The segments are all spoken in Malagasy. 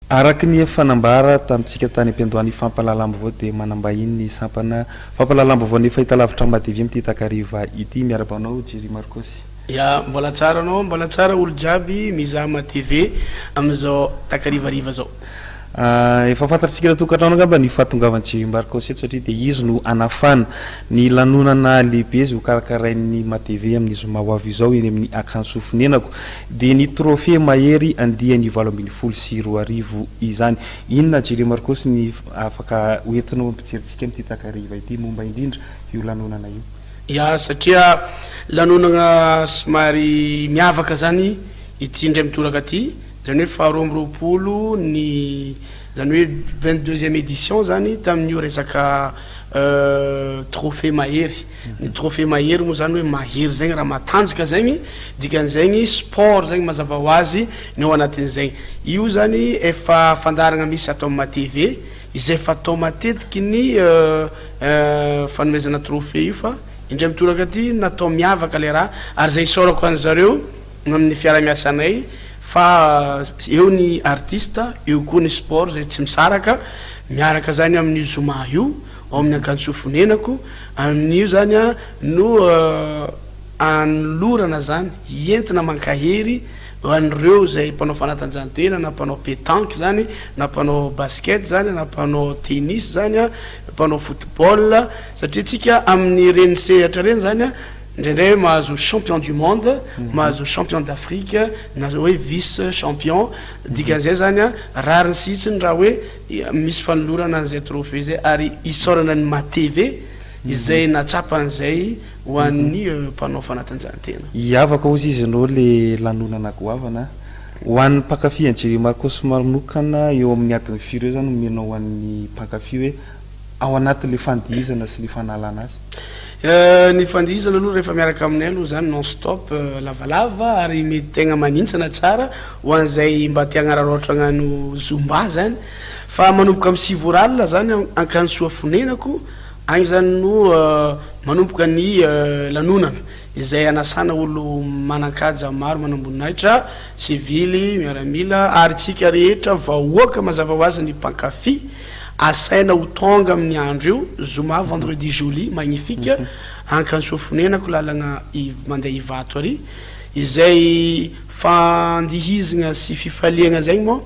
Araka ny efa nambara tamintsika tany am-piandohan'ny fampahalalam-baovao dia manam-bahiny ny sampana fampahalalam-baovaon'ny fahitalavitra Matv amin'ity takariva ity. Miarahaba anao Jerry Marcos. Ya, mbola tsara anao, mbola tsara olo jiaby mizaha Matv amin'izao takarivariva zao. Efa fantatsika eto an-tokantrano angamba ny fahatongavan'i Jerry Marcos eto satria dia izy no hanafana ny lanonana lehibe izay hokarakarain'ny Matv amin'ny zoma ho avy izao eny amin'ny Akany Sofonenako. Dia ny Trophée Mahery andiany 2018 izany. Inona Jerry Marcos ny afaka hoentinao hampijery-tsika amin'ity takariva ity momba indrindra io lanonana io? Ya, satria lanonana somary miavaka zany ity indray mitoraka ity, zany hoe faha 22 ny, zany hoe 22ème édition zany tamin'io resaka Trophée Mahery. Ny trophée mahery moa zany hoe mahery zegny raha matanjaka zegny, dikan'izegny sport zegny mazava ho azy ny ao anatin'izegny. Io zany efa fandaharagna misy ato amin'ny Matv izay fatao matetiky ny fanomezana trophée io fa indray mitoraka aty natao miavaka le raha ary zay isaorako an'zareo amin'ny fiarahamiasanay fa eo ny artiste eo koa ny sport zay tsy misaraka miaraka zany amin'io zoma io ao amin'ny Ankantsoa fonenako. Amin'io zany no anolorana zany, entina mankahery ho an'ireo izay mpanao fanatanjahantena na mpanao pétanque zany, na mpanao basket zany, na mpanao tennis zany, mpanao football, satria tsika amin'ireny sehatra ireny zany indraindray mahazo champion du monde, mahazo champion d'Afrique, na hoe vice champion, dikan'izay zany rariny sy hitsiny raha hoe Misy fanolorana an'izay trophée izay ary isaorana ny Matv izay nahatsapa an'izay ho an'ny mpanao fanatanjahantena. Hiavaka hozy izy ireo le lanonana goavana ho an'ny mpankafy an'i Jerry Marcos manokana eo amin'ny adiny firy eo zany omenao ho an'ny mpankafy hoe ao anatin'le fandihizana sy le fanalana azy? Ny fandihizana aloha rehefa miaraka aminay aloha zany non stop lavalava ary mety tegna manintsana tsara ho an'izay mba te hagnararaotra hagnano zumba zany fa manomboka amin'ny 9 ora alina zany Ankanisoa fonenako agny zany no manomboka ny lanonana izay anasana olo manan-kaja maro manamboninahitra sivily miaramila ary tsika rehetra vahoaka mazava ho azy ny mpankafy Asaina ho tonga amin'ny andro io, zoma, vendredi joli, magnifique, Ankanisoa fonenako lalagna mandeha Ivato ary, izay fandihizgna sy fifaliagna zegny moa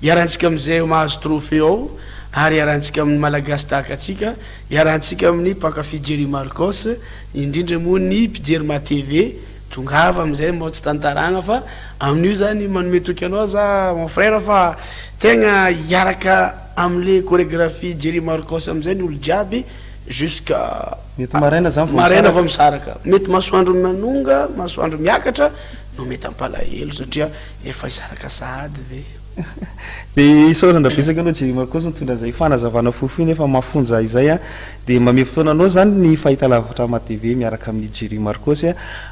iarahantsika amizay mahazo trophée ao ary iarahantsika amin'ny Malagasy tahaka antsika, iarahantsika amin'ny mpankafy Jerry Marcos, indrindra moa ny mpijery ma TV, Tongava amizay mbô tsy tantaragna fa amin'io zany manome toky anao za mon frère fa tegna hiaraka amle chorégraphie Jerry Marcos amizay ny olo jiaby jusqu'à Mety maraina zany vao maraina vao misaraka mety masoandro manonga masoandro miakatra no mety ampalahelo satria efa hisaraka sahady ve. Dia isaorana betsaka anao Jerry Marcos nitondra izay fanazavana fohifohy nefa mafonja izay a. Dia mamehy fotoana anao izany ny fahitalavitra Matv miaraka amin'i Jerry Marcos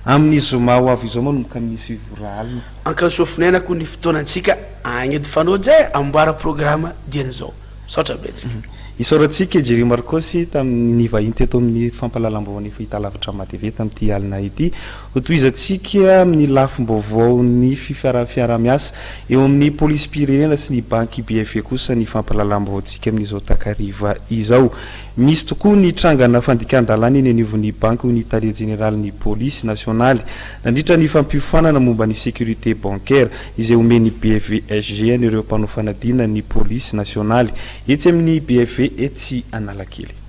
amin'ny zoma ho avy izao manomboka amin'ny 9 ora alina. Ankasoafon'aina koa ny fotoanantsika agny edy fanoja e, amboara programa dian'izao. Misaotra betsaka. Isaorantsika i Jerry Marcos tamin'ny nivahiny teto amin'ny fampahalalam-baovaon'ny fahitalavitra Matv tamin'ity alina ity. Hotohizantsika amin'ny lafim-baovaon'ny fiaraha-miasa eo amin'ny polisim-pirenena sy ny banky BFV kosa ny fampahalalam-baovaontsika amin'izao takariva izao. Misy tokoa ny trangana fandikan-dalàna eny anivon'ny banky hoy ny tale jeneralin'ny polisy nasionaly nandritra ny fampiofanana momba ny sécurité bancaire izay omen'ny BFVSG an'ireo mpanao fanadinana ny polisy nasionaly etsy amin'ny BFV etsy Analakely.